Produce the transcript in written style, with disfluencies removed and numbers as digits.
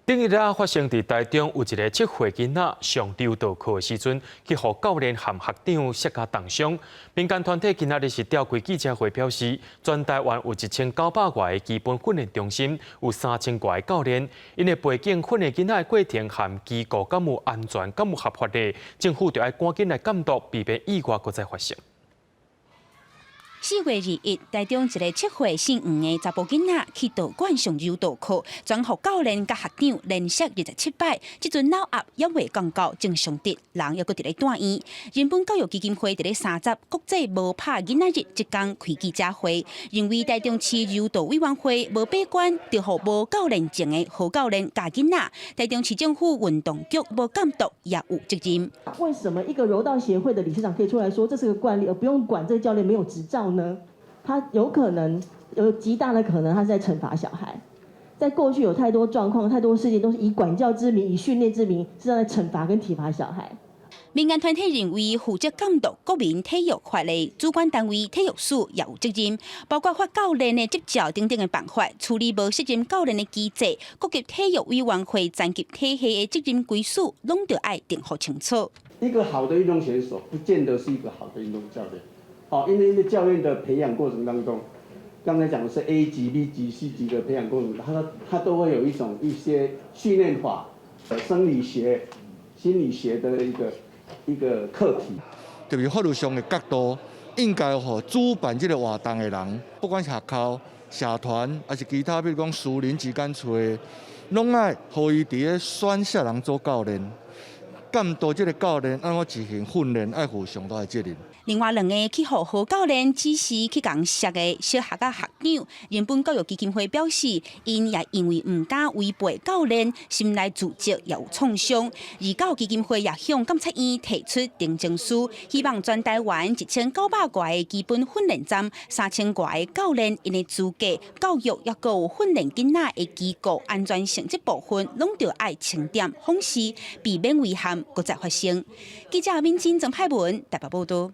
頂日仔發生佇台中，有一个7歲囡仔上柔道課的時陣，去予教練和學長摔甲重傷。民間團體今仔日是召開記者會，表示全台灣有1900外个基本訓練中心，有3000外个教練，𪜶的背景訓練囡仔的過程和機構敢有安全，敢有合法的，政府就愛趕緊來監督，避免意外閣再發生。4月21，台中一个7歲姓黃的查埔囡仔去道館上柔道課，轉予教練佮學長連摔27擺，這陣腦壓猶未降到正常值，人猶閣佇咧住院。人本教育基金會佇咧30國際無拍囡仔日這工開記者會，認為台中市柔道委員會無把關，就予無教練證的何教練教囡仔，台中市政府運動局無監督也有責任。為什麼一個柔道協會的理事長可以出來說這是個慣例，而不用管這個教練沒有執照呢？他有可能有極大的可能，他是在懲罰小孩。在過去有太多狀況、太多事件，都是以管教之名、以訓練之名，是在懲罰跟體罰小孩。民間團體認為，負責監督國民體育法的主管單位體育署也有責任，包括發教練的執照等等的辦法，處理無適任教練的機制，各級體育委員會層級體系的責任歸屬，攏著愛定予清楚。一個好的運動選手，不見得是一個好的運動教練。哦，因為教練的培養過程當中，剛才講的是 A 級、B 級、C 級的培養過程，他都會有一種一些訓練法、生理學、心理學的一個課題。特別法律上的角度，應該予主辦這個活動的人，不管是學校、社團，還是其他，比如講私人之間揣的，攏愛予伊佇咧選啥人做教練，監督這個教練按怎執行訓練，愛負上大的責任。另外兩个去予何教練指示去共摔的小學仔學長，人本教育基金會表示，𪜶也因為毋敢違背教練，心內自責也有創傷。而教育基金會也向監察院提出呈請書，希望全台灣1900外个基本訓練站、3000外个教練，𪜶的資格、教育抑閣有訓練囡仔的機構安全性這部分，攏著愛清點訪視，避免遺憾閣再發生。記者敏珍、曾派文台北報道。